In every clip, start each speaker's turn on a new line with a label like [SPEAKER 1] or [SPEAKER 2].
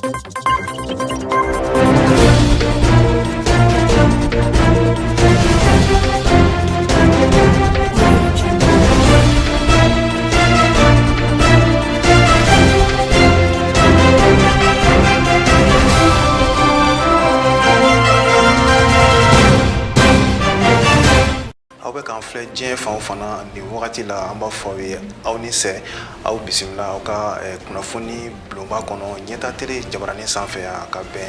[SPEAKER 1] Aw bɛ k'an filɛ diɲɛ fan o fan na nin wagati la, an b'a fɔ aw ye aw ni sɛ, aw bisimila aw ka kunnafoni bulonba kɔnɔ Ɲɛta Tele jabaranin sanfɛ yan, ka bɛn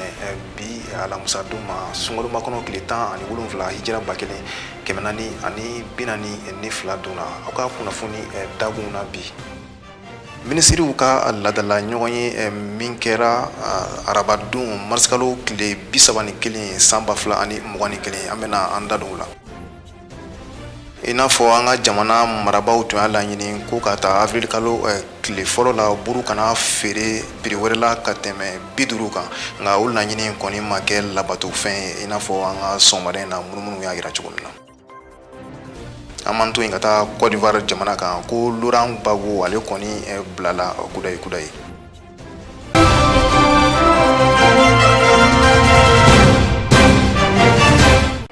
[SPEAKER 1] bi alamisadon ma, sunkalomakɔnɔ kɔnɔ tile 17, hijira 1442 don na. Aw ka kunnafoni dakunw na bi, minisiriw ka ladala ɲɔgɔnye min kɛra arabadon marisikalo tile 31 san 2021, an bɛna an da don o la. I n'a fɔ an ka jamana marabaaw tun y'a laɲini ko ka taa avril kalo tile fɔlɔ la, buru kana feere prix wɛrɛ la ka tɛmɛ 50 kan, nka o laɲini kɔni ma kɛ labatofɛn ye, i n'a fɔ an ka sɔgɔmada in na munumunu y'a jira cogo min na. An b'an to yen ka taa Côte d'Ivoire jamana kan, ko Laurent Gbagbo ale kɔni bilala kudayi kudayi.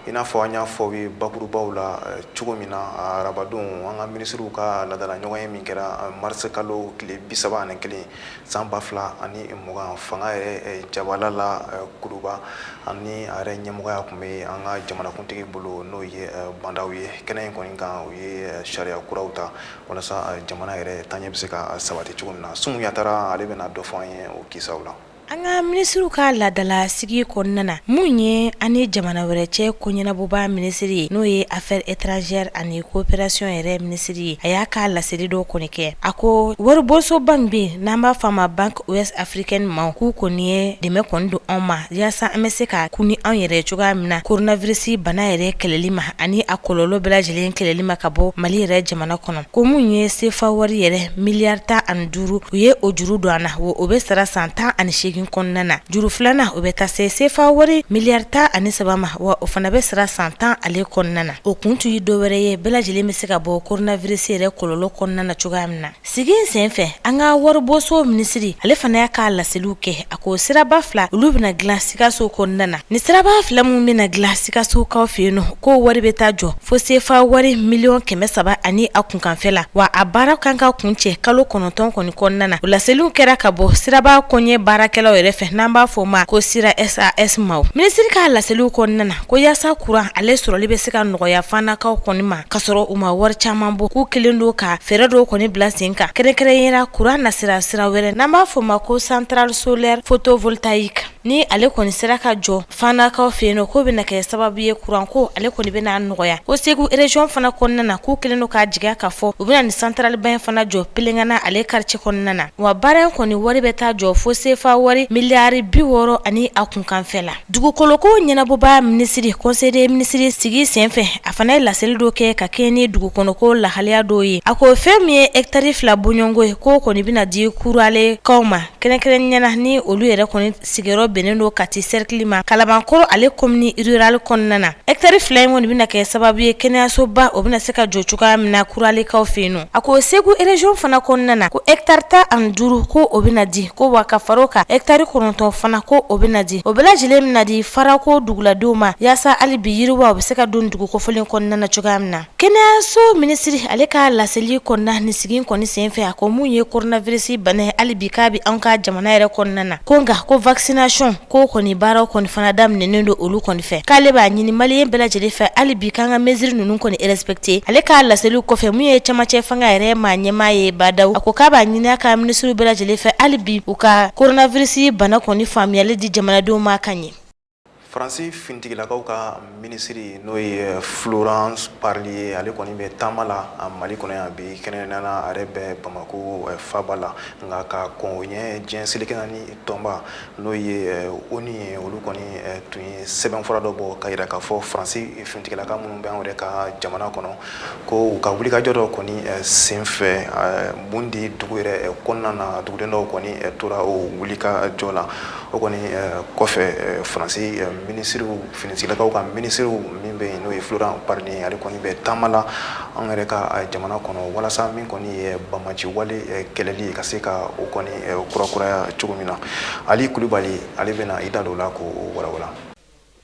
[SPEAKER 1] I n'a fɔ an y'a fɔ aw ye bakurubaw la cogo min na, arabadon an ka minisiriw ka ladala ɲɔgɔnye min kɛra mars kalo tile 31 san 2020, fanga yɛrɛ jabala la Kuluba, ani a yɛrɛ ɲɛmɔgɔya tun bɛ an ka jamanakuntigi bolo, n'o ye Bah N'Daw ye. Kɛnɛ in kɔni kan, u ye sariya kuraw ta walasa jamana yɛrɛ taaɲɛ bɛ se ka sabati cogo min na. Sumu Yatara, ale bɛna dɔ fɔ an ye o kisaw la.
[SPEAKER 2] An ka minisiriw ka laadala sigi kɔnɔna na, mun ye an ni jamana wɛrɛ cɛ ko ɲɛnabɔba minisiri ye, n'o ye affaires étrangères ani coopération yɛrɛ minisiri ye, a y'a ka laseli dɔ kɔni kɛ. A ko waribonsoba min bɛ yen n'an b'a fɔ a ma Banque Ouest Africaine ma, k'u kɔni ye dɛmɛ kɔni don anw ma yaasa an bɛ se ka kun ni anw yɛrɛ cogoya min na coronavirus bana yɛrɛ kɛlɛli ma ani a kɔlɔlɔ bɛɛ lajɛlen kɛlɛli ma ka bɔ Mali yɛrɛ jamana kɔnɔ. Ko mun ye sefa wari yɛrɛ miliyari 15, u ye o juru don an na, wa o bɛ sara san 18 kɔnɔna na. Juru filanan, o bɛ taa se sefa wari miliyari 13 ma, wa o fana bɛ sara san 10 ale kɔnɔna na. O kun tun ye dɔ wɛrɛ ye, bɛɛ lajɛlen bɛ se ka bɔ coronavirus yɛrɛ kɔlɔlɔ kɔnɔna na cogoya min na. Sigi in senfɛ, an ka waribonso minisiri, ale fana y'a ka laseliw kɛ. A ko siraba fila, olu bɛna dilan Sikaso kɔnɔna na. Ni siraba fila minnu bɛna dilan Sikasokaw fɛ yen nɔ, ko wari bɛ taa jɔ fo sefa wari miliyɔn 300 ani a kunkanfɛ la, wa a baara kan ka kuncɛ kalo 9 kɔni kɔnɔna na. O laseliw kɛra ka bɔ siraba kɔɲɛ baarakɛlaw yɛrɛ fɛ, n'an b'a fɔ o ma ko Sira SAS maaw. Minisiri ka laseliw kɔnɔna na, ko yaasa kuran ale sɔrɔli bɛ se ka nɔgɔya fanakaw kɔni ma ka sɔrɔ u ma wari caman bɔ, k'u kɛlen don ka fɛɛrɛ dɔw kɔni bila sen kan, kɛrɛnkɛrɛnnenya la kuran nasira sira wɛrɛ n'an b'a fɔ o ma ko centrale solaire photovoltaïque. Ni ale kɔni sera ka jɔ fanakaw fɛ yen nɔ, k'o bɛna kɛ sababu ye kuranko ale kɔni bɛna nɔgɔya. Ko Segu région fana kɔnɔna na, k'u kɛlen don k'a jigiya k'a fɔ u bɛna ni centrale ba in fana jɔ Pelengana ale quartier kɔnɔna na, wa baara in kɔni wari bɛ taa jɔ fo sefa wari miliyari 60 ani a kunkanfɛ la. Dugukoloko ɲɛnabɔba minisiri, conseil des ministres sigi senfɛ, a fana ye laseli dɔ kɛ ka kɛɲɛ ni dugukɔnɔko lahalaya dɔw ye. A ko fɛn min ye hɛkitari 2 bɔɲɔgɔnko ye, k'o kɔni bɛna di Kuralekaw ma, kɛrɛnkɛrɛnnenya la ni olu yɛrɛ kɔni sigiyɔrɔ bɛnnen don Kati cercle ma, Kalabankɔrɔ ale commune rurale kɔnɔna na. Hɛkitari 2 in kɔni bɛna kɛ sababu ye kɛnɛyasoba o bɛna se ka jɔ cogoya min na Kuralekaw fɛ yen nɔ. A ko Segu région fana kɔnɔna na, ko hɛkitari 15, ko o bɛna di, ko wa ka fara o kan hɛkitari 9 fana, ko o bɛna di. O bɛɛ lajɛlen bɛna di Farako duguladenw ma yaasa hali bi yiriwa o bɛ se ka don dugu kofɔlen kɔnɔna na cogoya min na. Kɛnɛyaso minisiri ale ka laseli kɔnɔna ni sigi kɔni senfɛ, a ko mun ye coronavirus bana ye, hali bi k'a bɛ anw ka jamana yɛrɛ kɔnɔna na, ko nka ko vaccination ko kɔni baaraw kɔni fana daminɛnen don olu kɔni fɛ, k'ale b'a ɲini maliyɛn bɛɛ lajɛlen fɛ hali bi k'an ka mesure ninnu kɔni respecter. Ale ka laseliw kɔfɛ, mun ye camancɛ fanga yɛrɛ maa ɲɛmaa ye Bah N'Daw, a ko k'a b'a ɲini a ka minisiriw bɛɛ lajɛlen fɛ hali bi u ka coronavirus bana kɔni faamuyali di jamanadenw ma ka ɲɛ.
[SPEAKER 1] Faransi finitigilakaw ka minisiri, n'o ye Florence Parly ye, ale kɔni bɛ taama la Mali kɔnɔ yan bi, kɛrɛnkɛrɛnnenya la a yɛrɛ bɛ Bamakɔ faaba la. Nka ka kɔn o ɲɛ, diɲɛ seleke naani tɔnba, n'o ye ONU ye, olu kɔni tun ye sɛbɛnfura dɔ bɔ ka jira k'a fɔ Faransi finitigilaka minnu bɛ an yɛrɛ ka jamana kɔnɔ, ko u ka wulikajɔ dɔ kɔni senfɛ Bundi dugu yɛrɛ kɔnɔna na, duguden dɔw kɔni tora o wulikajɔ la. O kɔni kɔfɛ, Faransi minisiriw, finitigilakaw ka minisiriw min bɛ yen, n'o ye Florence Parly, ale kɔni bɛ taama la an yɛrɛ ka jamana kɔnɔ, walasa min kɔni ye banbaanci wale kɛlɛli ka se ka o kɔni kurakuraya cogo min na. Ali Kulubali, ale bɛna i da don o la k'o walawala.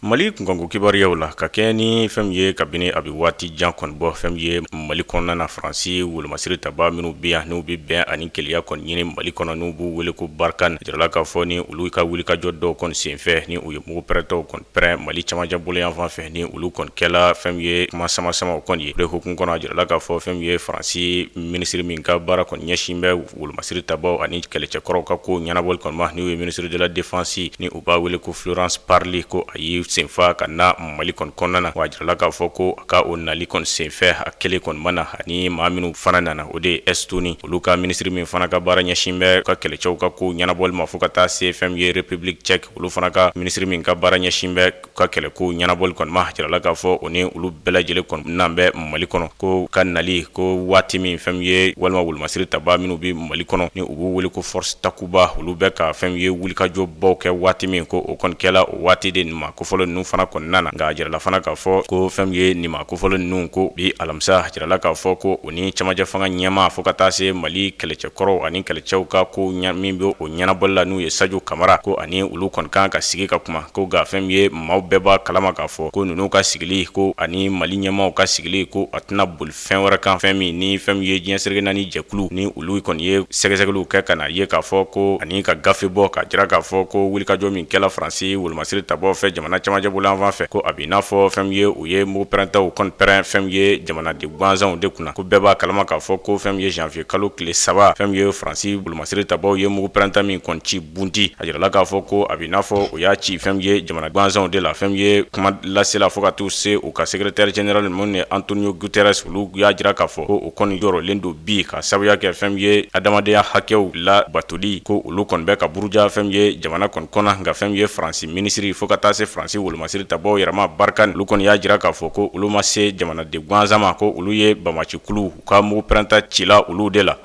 [SPEAKER 3] Mali kunkanko kibaruyaw la, ka kɛɲɛ ni fɛn min ye, kabini a bɛ waati jan kɔni bɔ, fɛn min ye Mali kɔnɔna na, Faransi wolomasiri taba minnu bɛ yan, n'u bɛ bɛn ani kelenya kɔni ɲini Mali kɔnɔ, n'u b'u wele ko Barkhane, jirala k'a fɔ ni olu ka wulikajɔ dɔw kɔni senfɛ, ni u ye mugu pɛrɛntɔw kɔni pɛrɛn Mali camancɛ bolo yan fan fɛ, ni olu kɔni kɛla fɛn min ye kuma sama samaw kɔni ye. O de hukumu kɔnɔ, a jirala k'a fɔ fɛn min ye Faransi minisiri min ka baara kɔni ɲɛsin bɛ wolomasiri tabaw ani kɛlɛcɛkɔrɔw ka ko ɲɛnabɔli kɔni ma, n'u ye ministre de la défense, ni u b'a wele ko Florence Parly, ko a y'i senfa ka na Mali kɔni kɔnɔna na. Wa a jirala k'a fɔ ko a ka o nali kɔni senfɛ, a kelen kɔni ma na, ani maa minnu fana nana, o de ye Estonie olu ka minisiri min fana ka baara ɲɛsin bɛ ka kɛlɛcɛw ka ko ɲɛnabɔli ma, fo ka taa se fɛn min ye République tchèque olu fana ka minisiri min ka baara ɲɛsin bɛ ka kɛlɛko ɲɛnabɔli kɔni ma. Jirala k'a fɔ o ni olu bɛɛ lajɛlen kɔni nan bɛ Mali kɔnɔ, ko ka nali ko waati min fɛn min ye walima wolomasiri taba minnu bɛ Mali kɔnɔ, ni u b'u wele ko force Takuba, olu bɛ ka fɛn min ye wulikajɔbaw kɛ waati min, ko o kɔni kɛla o waati de nin maa kofɔlen ninnu fana kɔni nana. Nka a jirala fana k'a fɔ ko fɛn min ye nin maa kofɔlen ninnu, ko bi alamisa, jirala k'a fɔ ko o ni camancɛ fanga ɲɛmaa, fo ka taa se Mali kɛlɛcɛkɔrɔw ani kɛlɛcɛw ka ko min bɛ o ɲɛnabɔli la, n'u ye Sajo Kamara, ko ani olu kɔni kan ka sigi ka kuma. Ko nka fɛn min ye, maaw bɛɛ b'a kalama k'a fɔ ko ninnu ka sigili ko ani Mali ɲɛmaaw ka sigili, ko a tɛna boli fɛn wɛrɛ kan, fɛn min ni fɛn min ye diɲɛ seleke naani jɛkulu, ni olu kɔni ye sɛgɛsɛgɛliw kɛ ka na ye k'a fɔ ko ani ka gafe bɔ ka jira k'a fɔ ko wulikajɔ min kɛla Faransi wolomasiri tabaw fɛ jamana camancɛ boloyanfan fɛ, ko a b'i n'a fɔ fɛn min ye u ye mugu pɛrɛntaw kɔni pɛrɛn fɛn min ye jamanaden gansanw de kunna. Ko bɛɛ b'a kalama k'a fɔ ko fɛn min ye janvier kalo tile 3, fɛn min ye Faransi wolomasiri tabaw ye mugu pɛrɛnta min kɔni ci Bunti, a jirala k'a fɔ ko a b'i n'a fɔ o y'a ci fɛn min ye jamana gansanw de la. Fɛn min ye kuma lasela fo ka t'u se u ka secrétaire général min ye Antonio Guterres, olu y'a jira k'a fɔ ko u kɔni jɔrɔlen don bi ka sababuya kɛ fɛn min ye adamadenya hakɛw la batoli, ko olu kɔni bɛ ka buruja fɛn min ye jamana kɔni kɔnɔ. Nka fɛn min ye Faransi minisiri, fo ka taa se Faransi wolomasiri tabaw yɛrɛ ma Barkhane, olu kɔni y'a jira k'a fɔ ko olu ma se jamanaden gansan ma, ko olu ye banbaancikulu ka mugu pɛrɛnta cila olu de la.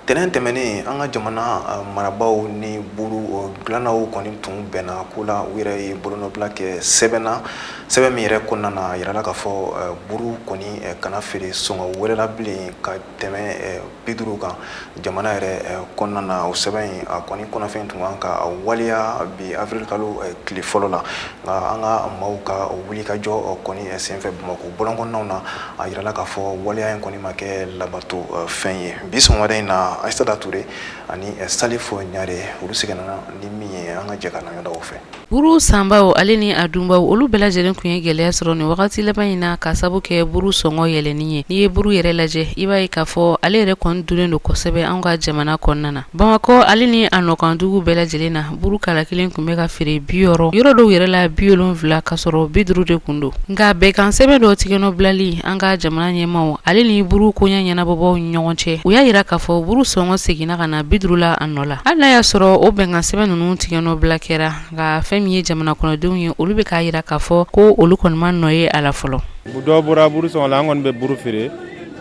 [SPEAKER 1] Tɛnɛn tɛmɛnen, an ka jamana marabaaw ni buru dilannaw kɔni tun bɛnna ko la. U yɛrɛ ye bolonɔbila kɛ sɛbɛn na, sɛbɛn min yɛrɛ kɔnɔna na, a yirala k'a fɔ buru kɔni kana feere sɔngɔ wɛrɛ la bilen ka tɛmɛ 50 kan jamana yɛrɛ kɔnɔna na. O sɛbɛn in, a kɔni kɔnɔfɛn tun kan ka waleya bi avril kalo tile fɔlɔ la. Nka an ka maaw ka wulikajɔ kɔni senfɛ Bamakɔ bɔlɔn kɔnɔnaw na, a yirala k'a fɔ waleya in kɔni ma kɛ labato fɛn ye. Bi sɔgɔmada in na, Ayisata Ture ani Salifo Ɲare, olu seginna ni min ye, an ka jɛ ka lamɛn o fɛ.
[SPEAKER 4] Buru sanbaw ale ni a dunbaw, olu bɛɛ lajɛlen tun ye gɛlɛya sɔrɔ nin wagati laban in na ka sabu kɛ buru sɔngɔ yɛlɛnni ye. N'i ye buru yɛrɛ lajɛ, i b'a ye k'a fɔ ale yɛrɛ kɔni dunnen don kosɛbɛ an ka jamana kɔnɔna na. Bamakɔ ale ni a nɔkandugu bɛɛ lajɛlen na, buru kala kelen tun bɛ ka feere 60, yɔrɔ dɔw yɛrɛ la 70, ka sɔrɔ 50 de tun don. Nka bɛnkan sɛbɛn dɔ tigɛnɔbilali an ka jamana ɲɛmaaw ale ni buru koɲɛ ɲɛnabɔbaw ni ɲɔgɔn cɛ, u y'a yira k'a fɔ buru sɔngɔ seginna ka na 50 la a nɔ la. Hali n'a y'a sɔrɔ o bɛnkan sɛbɛn ninnu tigɛnɔbila kɛra, nka fɛn min ye jamana kɔnɔdenw ye, olu bɛ k'a yira k'a fɔ ko olu kɔni ma nɔ ye a la fɔlɔ.
[SPEAKER 5] Dɔ bɔra buru sɔngɔ la, an kɔni bɛ buru feere,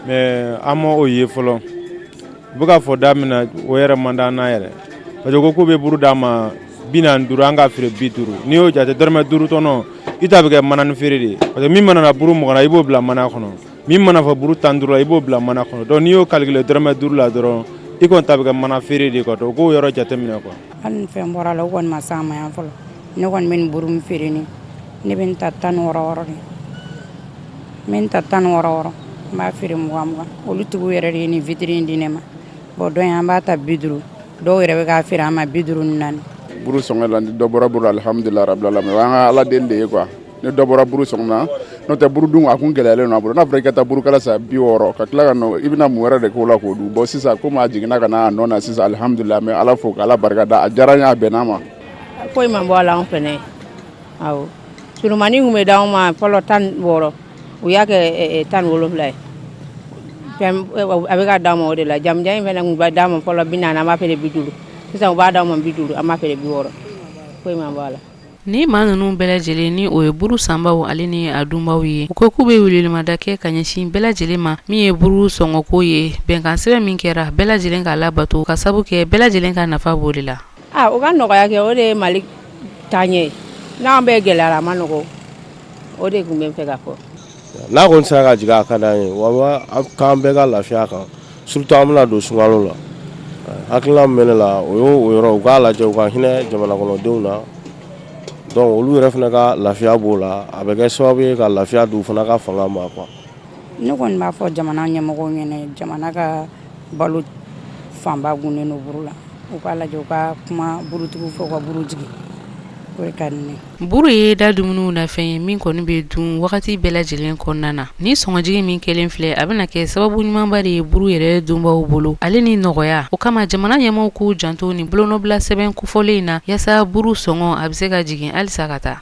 [SPEAKER 5] mais an ma o ye fɔlɔ. U bɛ k'a fɔ da min na, o yɛrɛ man d'an na yɛrɛ, parce que ko k'u bɛ buru d'an ma 45, an k'a feere 50. N'i y'o jate, dɔrɔmɛ 5 tɔnɔ, i ta bɛ kɛ manani feere de ye, parce que min mana na buru 20 na, i b'o bila mana kɔnɔ, min mana fɔ buru 15 la, i b'o bila mana kɔnɔ. Donc n'i y'o calculer dɔrɔmɛ 5 la dɔrɔn, i kɔni ta bɛ kɛ mana feere de ye quoi. Donc u k'o yɔrɔ jateminɛ quoi.
[SPEAKER 6] Hali ni fɛn bɔra la, o kɔni ma s'an ma yan fɔlɔ. Ne kɔni bɛ nin buru min feere, nin ne bɛ nin ta 16 wɔɔrɔ de, n bɛ n ta 16 wɔɔrɔ, n b'a feere 20 20. Olu tigiw yɛrɛ de ye nin vitre in di ne ma. Bon, dɔ in an b'a ta 50, dɔw yɛrɛ bɛ k'a feere an ma 54.
[SPEAKER 7] Buru sɔngɔ la, ni dɔ bɔra buru la, alhamdulilah rabil alamin. O y'an ka Ala deli de ye quoi, ni dɔ bɔra buru sɔngɔ na. N'o tɛ, buru dun a kun gɛlɛyalen don a bolo. N'a fɔra i ka taa burukala san 60, ka tila ka nɔ, i bɛna mun wɛrɛ de k'o la k'o dun? Bon, sisan komi a jiginna ka na a nɔ na sisan, alhamdulilah, an bɛ Ala fo k'Ala barika da. A diyara n ye, a bɛnna ma.
[SPEAKER 8] Foyi ma bɔ a la anw fɛnɛ. Awɔ, surumani tun bɛ d'anw ma fɔlɔ 16, u y'a kɛ 17 ye. A bɛ ka d'anw ma o de la. Jamujan in fana tun bɛ d'an ma fɔlɔ 40, an b'a feere 50. Sisan u b'a d'anw ma 50, an b'a feere 60. Foyi ma bɔ a la.
[SPEAKER 4] Ni maa ninnu bɛɛ lajɛlen, ni o ye buru sanbaw ale ni a dunbaw ye, u ko k'u bɛ welewelemada kɛ ka ɲɛsin bɛɛ lajɛlen ma, min ye buru sɔngɔko ye, bɛnkan sɛbɛn min kɛra, bɛɛ lajɛlen k'a labato, ka sabu kɛ bɛɛ lajɛlen ka nafa b'o de la.
[SPEAKER 8] Aa, o ka nɔgɔya kɛ, o de ye Mali taaɲɛ ye. N'an bɛɛ gɛlɛyara, a ma nɔgɔ. O de tun bɛ n fɛ ka fɔ.
[SPEAKER 9] N'a kɔni sera ka jigin, a ka d'an ye wa, k'an bɛɛ ka lafiya kan, surtout an bɛna don sunkalo la. Hakilina min bɛ ne la, o y'o yɔrɔ, u k'a lajɛ, u ka hinɛ jamana kɔnɔdenw na. Donc olu yɛrɛ fana ka lafiya b'o la, a bɛ kɛ sababu ye ka lafiya d'u fana ka fanga ma quoi.
[SPEAKER 6] Ne kɔni b'a fɔ jamana ɲɛmɔgɔw ɲɛna, jamana ka balo fanba gunnen don buru la, u k'a lajɛ, u ka kuma burutigiw fɛ, u ka buru jigin. O de ka di ne ye.
[SPEAKER 4] Buru ye da dumuniw na fɛn ye min kɔni bɛ dun wagati bɛɛ lajɛlen kɔnɔna na. Ni sɔngɔjigin min kɛlen filɛ, a bɛna kɛ sababu ɲumanba de ye buru yɛrɛ dunbaw bolo, ale ni nɔgɔya. O kama, jamana ɲɛmaaw k'u janto nin bolonɔbila sɛbɛn kofɔlen in na, yaasa buru sɔngɔ a bɛ se ka jigin halisa ka taa.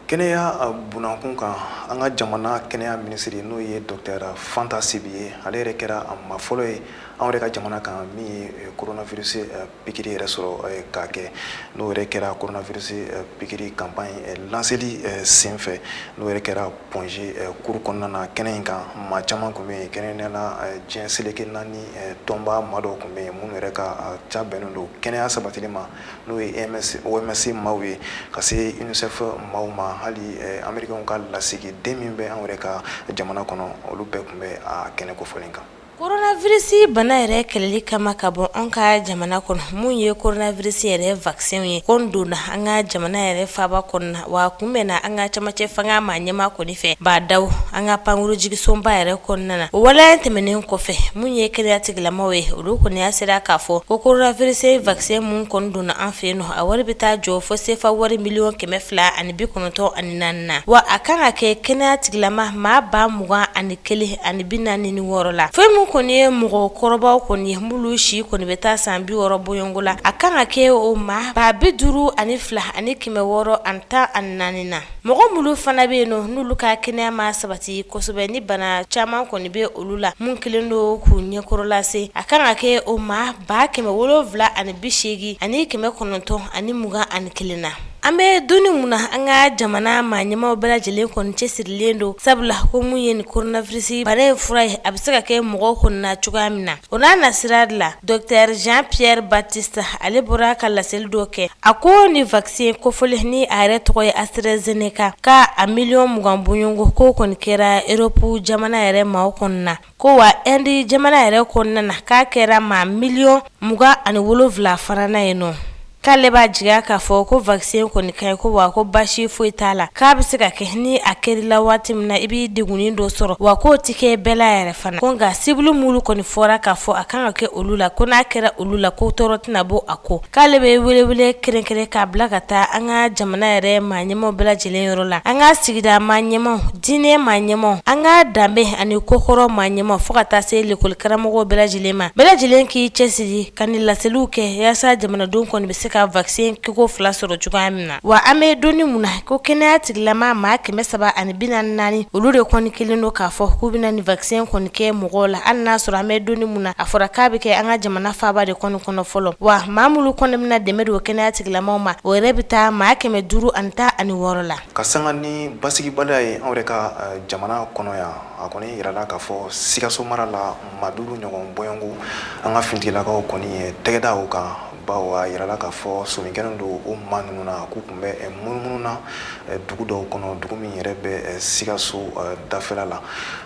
[SPEAKER 1] Kɛnɛya bunakun kan, an ka jamana kɛnɛya minisiri, n'o ye docteur Fanta Sibi ye, ale yɛrɛ kɛra a maa fɔlɔ ye anw yɛrɛ ka jamana kan min ye coronavirus pikiri yɛrɛ sɔrɔ k'a kɛ. N'o yɛrɛ kɛra coronavirus pikiri campagne lanceli senfɛ, n'o yɛrɛ kɛra Point G cour kɔnɔna na. Kɛnɛ in kan, maa caman tun bɛ yen, kɛrɛnkɛrɛnnenya la diɲɛ seleke naani tɔnba maa dɔw tun bɛ yen, minnu yɛrɛ ka ca bɛnnen don kɛnɛya sabatili ma, n'o ye OMS maaw ye, ka se UNICEF maaw ma, hali Américains ka lasigiden min bɛ anw yɛrɛ ka jamana kɔnɔ, olu bɛɛ tun bɛ a kɛnɛ kofɔlen kan.
[SPEAKER 2] Coronavirus bana yɛrɛ kɛlɛli kama ka bɔ an ka jamana kɔnɔ, mun ye coronavirus yɛrɛ vaccin ye, kɔni donna an ka jamana yɛrɛ faaba kɔnɔna wa kunbɛnna an ka camancɛ fanga maa ɲɛmaa kɔni fɛ Ba Daw, an ka pankurunjiginsoba yɛrɛ kɔnɔna na. O waleya tɛmɛnen kɔfɛ, mun ye kɛnɛya tigilamaw ye, olu kɔni y'a sera k'a fɔ ko coronavirus vaccin mun kɔni donna an fɛ yen nɔ, a wari bɛ taa jɔ fo sefa wari 294,000 na, wa a kan ka kɛ kɛnɛya tigilama maa 21,046 la. Fɛn min kɔni ye mɔgɔkɔrɔbaw kɔni ye, minnu si kɔni bɛ taa san 60 bɔɲɔgɔnko la, a kan ka kɛ o maa 52,614 na. Mɔgɔ minnu fana bɛ yen nɔ, n'olu ka kɛnɛya ma sabati kosɛbɛ, ni bana caman kɔni bɛ olu la mun kɛlen don k'u ɲɛkɔrɔla se, a kan ka kɛ o maa 780,921 na. An bɛ don mun na, an ka jamana maa ɲɛmaaw bɛɛ lajɛlen kɔni cɛsirilen don, sabula ko mun ye nin coronavirus bana in fura ye, a bɛ se ka kɛ mɔgɔw kɔni na cogoya min na. O n'a nasira de la, docteur Jean Pierre Baptiste, ale bɔra ka laseli dɔ kɛ. A ko ni vaccin kofɔlen ni a yɛrɛ tɔgɔ ye AstraZeneca, k'a a 20 million bɔɲɔgɔnko, k'o kɔni kɛra Europe jamana yɛrɛ maaw kɔnɔna na, ko wa Inde jamana yɛrɛ kɔnɔna na, k'a kɛra maa 27 million fana na yen nɔ. K'ale b'a jigiya k'a fɔ ko vaccin kɔni ka ɲi, ko wa ko basi foyi t'a la, k'a bɛ se ka kɛ ni a kɛr'i la waati min na, i b'i degunnin dɔ sɔrɔ, wa k'o tɛ kɛ bɛɛ la yɛrɛ fana. Ko nka cible minnu kɔni fɔra k'a fɔ a kan ka kɛ olu la, ko n'a kɛra olu la, ko tɔɔrɔ tɛna bɔ a kɔ. K'ale bɛ welewele kɛrɛnkɛrɛn k'a bila ka taa an ka jamana yɛrɛ maa ɲɛmaaw bɛɛ lajɛlen yɔrɔ la, an ka sigida maa ɲɛmaaw, diinɛ maa ɲɛmaaw, an ka danbe ani kokɔrɔ maa ɲɛmaaw, fo ka taa se lekɔli karamɔgɔw bɛɛ lajɛlen ma. Bɛɛ lajɛlen k'i cɛsiri ka nin laseliw kɛ yaasa jamanadenw kɔni bɛ se ka vaccin kɛko fila sɔrɔ cogoya min na. Wa an bɛ don mun na, ko kɛnɛya tigilama maa 344, olu de kɔni kɛlen don k'a fɔ k'u bɛna nin vaccin kɔni kɛ mɔgɔw la, hali n'a sɔrɔ an bɛ don mun na, a fɔra k'a bɛ kɛ an ka jamana faaba de kɔni kɔnɔ fɔlɔ. Wa maa minnu kɔni bɛna dɛmɛ don kɛnɛya tigilamaw ma, o yɛrɛ bɛ taa maa 516 la.
[SPEAKER 1] Ka sanga ni basigibaliya ye anw yɛrɛ ka jamana kɔnɔ yan, a kɔni yirala k'a fɔ Sikaso mara la, maa duuru ɲɔgɔn bɔɲɔgɔnko, an ka finitigilakaw kɔni ye tɛgɛ da o kan, bawo a yirala k'a fɔ sɔmi kɛlen don o maa ninnu na k'u tun bɛ munumunu na dugu dɔw kɔnɔ, dugu min yɛrɛ bɛ Sikaso dafɛla la.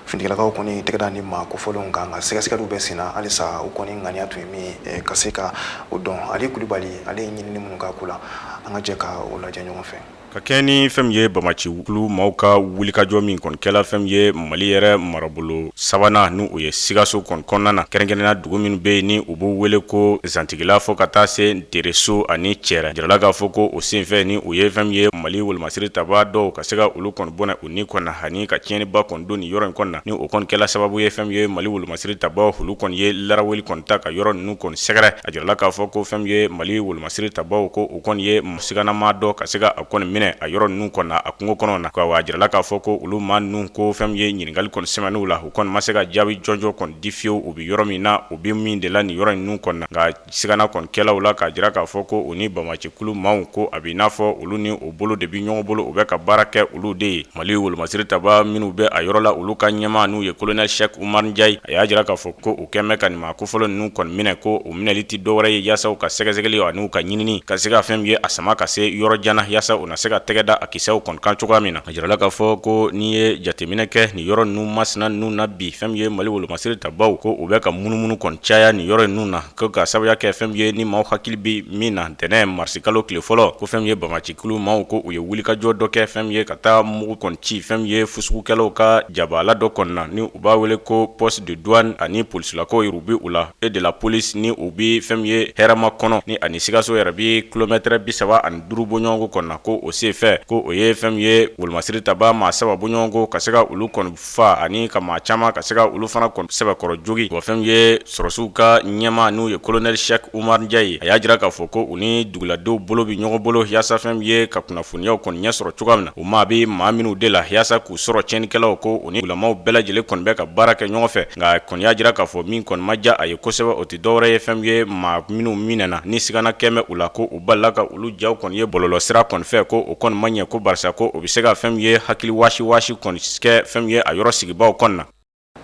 [SPEAKER 1] Finitigilakaw kɔni tɛgɛ da ni maa kofɔlenw kan, nka sɛgɛsɛgɛliw bɛ senna halisa. U kɔni ŋaniya tun ye min ye ka se ka o dɔn. Ali Kulubali, ale ye ɲinini minnu k'a ko la, an ka jɛ ka o lajɛ ɲɔgɔn fɛ.
[SPEAKER 3] Ka kɛ ni fɛn min ye banbaancikulu maaw ka wulikajɔ min kɔni kɛla fɛn min ye Mali yɛrɛ marabolo sabanan, ni o ye Sikaso kɔni kɔnɔna na, kɛrɛnkɛrɛnnenya dugu minnu bɛ yen ni u b'u wele ko Zantigila, fo ka taa se Ntereso ani Cɛrɛ, jirala k'a fɔ ko o senfɛ ni u ye fɛn min ye Mali wolomasiri tabaa dɔw ka se ka olu kɔni bɔnɛ u ni kɔni na, ani ka tiɲɛniba kɔni don nin yɔrɔ in kɔni na, ni o kɔni kɛla sababu ye fɛn min ye Mali wolomasiri tabaaw, olu kɔni ye laraweli kɔni ta ka yɔrɔ ninnu kɔni sɛgɛrɛ. A jirala k'a fɔ ko fɛn min ye Mali wolomasiri tabaaw, ko u kɔni ye siganama dɔ ka se ka a kɔni minɛ a yɔrɔ ninnu kɔni na, a kungo kɔnɔ na. Wa a jirala k'a fɔ ko olu maa ninnu, ko fɛn min ye ɲininkali kɔni sɛmɛn'u la, u kɔni ma se ka jaabi jɔnjɔn kɔni di fiyewu, u bɛ yɔrɔ min na, u bɛ min de la nin yɔrɔ ninnu kɔni na. Nka sigana kɔni kɛla u la k'a jira k'a fɔ ko u ni banbaancikulu maaw, ko a bɛ n'a fɔ olu ni o bolo de bɛ ɲɔgɔn bolo, u bɛ ka baara kɛ olu de ye. Mali wolomasiri tabaa minnu bɛ a yɔrɔ la, olu ka ɲɛmaa, n'u ye colonel Cheikh Oumar Ndiaye, a y'a jira k'a fɔ ko u kɛn bɛ ka nin maa kofɔlen ninnu kɔni minɛ, ko u minɛli tɛ dɔwɛrɛ ye yaasa u ka sɛgɛsɛgɛli ani u ka ɲinini ka se ka fɛn min ye a sama ka se yɔrɔ jan na yaasa u na se ka tɛgɛ da a kisɛw kɔni kan cogoya min na. A jirala k'a fɔ ko n'i ye jateminɛ kɛ nin yɔrɔ ninnu masina ninnu na bi, fɛn min ye Mali wolomasiri tabaw ko u bɛ ka munumunu kɔni caya nin yɔrɔ ninnu na, ko ka sababuya kɛ fɛn min ye ni maaw hakili bɛ min na ntɛnɛn marisikalo tile fɔlɔ, ko fɛn min ye banbaancikulu maaw ko u ye wulikajɔ dɔ kɛ fɛn min ye ka taa mugu kɔni ci fɛn min ye fusugukɛlaw ka jabala dɔ kɔni na, ni u b'a wele ko poste de douane ani polisilakaw yɛrɛ bɛ u la et de la police, ni u bɛ fɛn min ye Hɛrɛmakɔnɔ ni ani Sikaso yɛrɛ bɛ kilomɛtɛrɛ 35 bɔɲɔgɔnko kɔni na, ko o senfɛ ko o ye fɛn min ye wolomasiri taba maa saba bɔɲɔgɔnko ka se ka olu kɔni fa ani ka maa caman ka se ka olu fana kɔni sɛbɛkɔrɔ jogin. Wa fɛn min ye sɔrɔsiw ka ɲɛmaa n'u ye colonel Cheikh Oumar Ndiaye, a y'a jira k'a fɔ ko u ni duguladenw bolo bɛ ɲɔgɔn bolo yaasa fɛn min ye ka kunnafoniyaw kɔni ɲɛ sɔrɔ cogoya min na, u maa bɛ maa minnu de la yaasa k'u sɔrɔ tiɲɛnikɛlaw, ko u ni dugulamaw bɛɛ lajɛlen kɔni bɛ ka baara kɛ ɲɔgɔn fɛ. Nka kɔni y'a jira k'a fɔ min kɔni ma diya a ye kosɛbɛ, o tɛ dɔwɛrɛ ye fɛn min ye maa minnu minɛna ni sigana kɛmɛ u la, ko u balila ka olu jaw kɔni ye bɔlɔlɔ sira kɔni fɛ, ko o kɔni ma ɲɛ, ko barisa ko o bɛ se ka fɛn min ye hakili waasi waasi kɔni kɛ fɛn min ye a yɔrɔ sigibaaw kɔni na.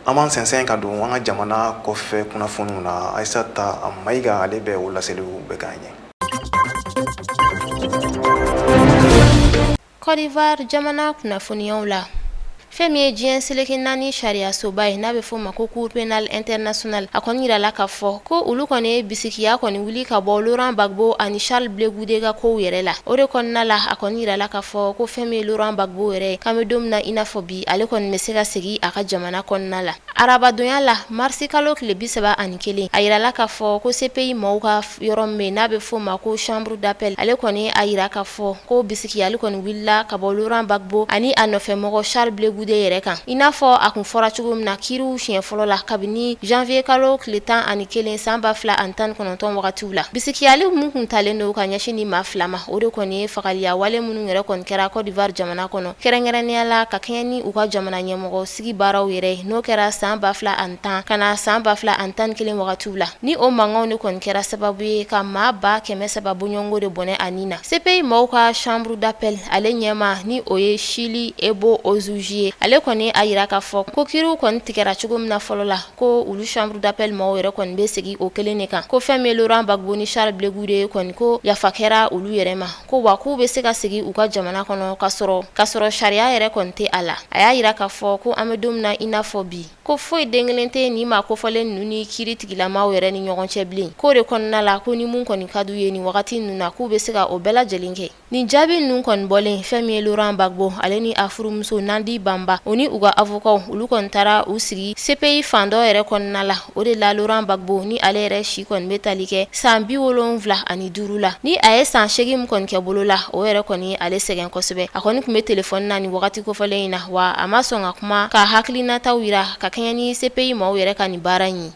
[SPEAKER 1] An b'an sɛnsɛn ka don an ka jamana kɔfɛ kunnafoniw na. Ayisata Mayiga, ale bɛ o laseliw bɛɛ k'an ye.
[SPEAKER 2] Côte d'Ivoire jamana kunnafoniyaw la, fɛn min ye diɲɛ seleke naani sariyasoba ye, n'a bɛ f'o ma ko Cour pénale internationale, a kɔni yirala k'a fɔ ko olu kɔni ye bisikiya kɔni wuli ka bɔ Laurent Gbagbo ani Charles Blé Goudé ka kow yɛrɛ la. O de kɔnɔna la, a kɔni yirala k'a fɔ ko fɛn min ye Laurent Gbagbo yɛrɛ ye, k'an bɛ don min na i n'a fɔ bi, ale kɔni bɛ se ka segin a ka jamana kɔnɔna la. Arabadonya la, marisi kalo tile 31, a yirala k'a fɔ ko CPI maaw ka yɔrɔ min bɛ yen n'a bɛ f'o ma ko chambre d'appel, ale kɔni a yira k'a fɔ ko bisikiyali kɔni wulila ka bɔ Laurent Gbagbo ani a nɔfɛmɔgɔ Charles Blé Goudé yɛrɛ kan, i n'a fɔ a kun fɔra cogo min na kiiriw siɲɛ fɔlɔ la kabini janvier kalo tile 11 san 2019 wagatiw la. Bisikiyali min kun talen don ka ɲɛsin ni maa fila ma, o de kɔni ye fagaliya wale minnu yɛrɛ kɔni kɛra Côte d'Ivoire jamana kɔnɔ, kɛrɛnkɛrɛnnenya la ka kɛɲɛ ni u ka jamana ɲɛmɔgɔ sigi baaraw yɛrɛ, n'o kɛra san 2010 ka na san 2011 wagatiw la. Ni o mankanw de kɔni kɛra sababu ye ka maa 300,000 bɔɲɔgɔnko de bɔnɛ a ni na. CPI maaw ka chambre d'appel ale ɲɛmaa, ni o ye Chili Ebo Osuji ye, ale kɔni a yira k'a fɔ ko kiiriw kɔni tigɛra cogo min na fɔlɔ la, ko olu chambre d'appel maaw yɛrɛ kɔni bɛ segin o kelen de kan, ko fɛn min ye Laurent Gbagbo ni Charles Blé Goudé kɔni, ko yafa kɛra olu yɛrɛ ma, ko wa k'u bɛ se ka segin u ka jamana kɔnɔ ka sɔrɔ sariya yɛrɛ kɔni tɛ a la. A y'a yira k'a fɔ ko an bɛ don min na i n'a fɔ bi, ko foyi den kelen tɛ nin maa kofɔlen ninnu ni kiiri tigilamaw yɛrɛ ni ɲɔgɔn cɛ bilen, k'o de kɔnɔna la ko ni mun kɔni ka d'u ye nin wagati ninnu na, k'u bɛ se ka o bɛɛ lajɛlen kɛ. Nin jaabi ninnu kɔni bɔlen, fɛn min ye Laurent Gbagbo ale ni a furumuso Nandi Banba, o ni u ka avocat, olu kɔni taara u sigi CPI fan dɔ yɛrɛ kɔnɔna la. O de la Laurent Gbagbo, ni ale yɛrɛ si kɔni bɛ tali kɛ san 75 la, ni a ye san 8 min kɔni kɛ bolo la, o yɛrɛ kɔni ye ale sɛgɛn kosɛbɛ. A kɔni tun bɛ telefɔni na nin wagati kofɔlen in na, wa a ma sɔn ka kuma ka hakilinataw yira ka kɛɲɛ ni CPI maaw yɛrɛ ka nin baara in ye.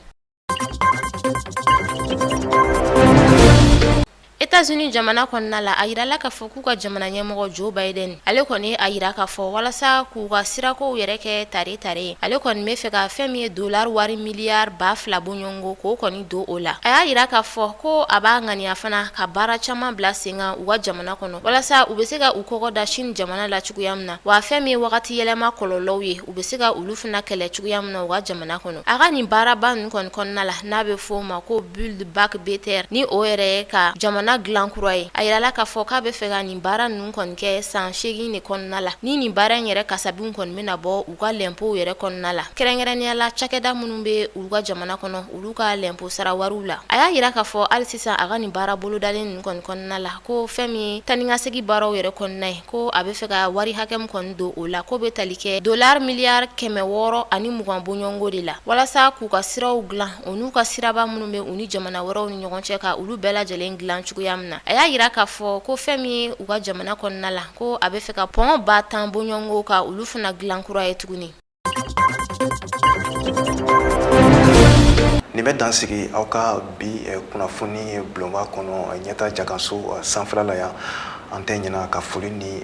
[SPEAKER 2] États-Unis jamana kɔnɔna la, a yirala k'a fɔ k'u ka jamana ɲɛmɔgɔ Joe Biden, ale kɔni a yira k'a fɔ walasa k'u ka sirakow yɛrɛ kɛ tare tare ye, ale kɔni bɛ fɛ ka fɛn min ye dollar wari miliyari 2000 bɔɲɔgɔnko k'o kɔni don o la. A y'a yira k'a fɔ ko a b'a ŋaniya fana ka baara caman bila sen kan u ka jamana kɔnɔ walasa u bɛ se ka u kɔgɔ da Chine jamana la cogoya min na, wa fɛn min ye wagati yɛlɛma kɔlɔlɔw ye, u bɛ se ka olu fana kɛlɛ cogoya min na u ka jamana kɔnɔ. A ka nin baaraba ninnu kɔni kɔnɔna la, n'a bɛ fɔ o ma ko Build Back Better, ni o yɛrɛ ye ka jamana dilan kura ye, a yirala k'a fɔ k'a bɛ fɛ ka nin baara ninnu kɔni kɛ san 8 de kɔnɔna la, ni nin baara in yɛrɛ kasabiw kɔni bɛna bɔ u ka lɛnpow yɛrɛ kɔnɔna la, kɛrɛnkɛrɛnnenya la cakɛda minnu bɛ u ka jamana kɔnɔ, olu ka lɛnpo sara wariw la. A y'a yira k'a fɔ hali sisan a ka nin baara bolodalen ninnu kɔni kɔnɔna la, ko fɛn min ye taa ni ka segin baaraw yɛrɛ kɔnɔna ye, ko a bɛ fɛ ka wari hakɛ min kɔni don o la, k'o bɛ tali kɛ dollar miliyari 620 bɔɲɔgɔnko de la, walasa k'u ka siraw dilan, o n'u ka siraba minnu bɛ u ni jamana wɛrɛw ni ɲɔgɔn cɛ, ka olu bɛɛ lajɛlen dilan cogoya min na. A y'a yira k'a fɔ ko fɛn min ye u ka jamana kɔnɔna la, ko a bɛ fɛ ka pɔn 10 000 bɔɲɔgɔnko ka olu fana dilan kura ye tuguni.
[SPEAKER 1] Nin bɛ dan sigi aw ka bi kunnafoni bulonba kɔnɔ Ɲɛta Jakanso sanfɛla la yan. An tɛ ɲinɛ ka foli ni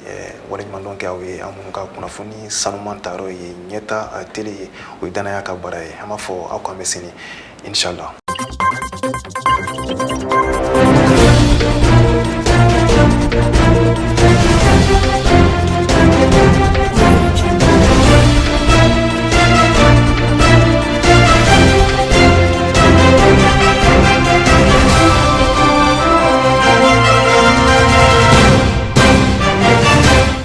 [SPEAKER 1] waleɲumandɔn kɛ aw ye, an minnu ka kunnafoni sanuman tayɔrɔ ye Ɲɛta tele ye, o ye danaya ka baara ye. An b'a fɔ aw k'an bɛ sini, inshallah.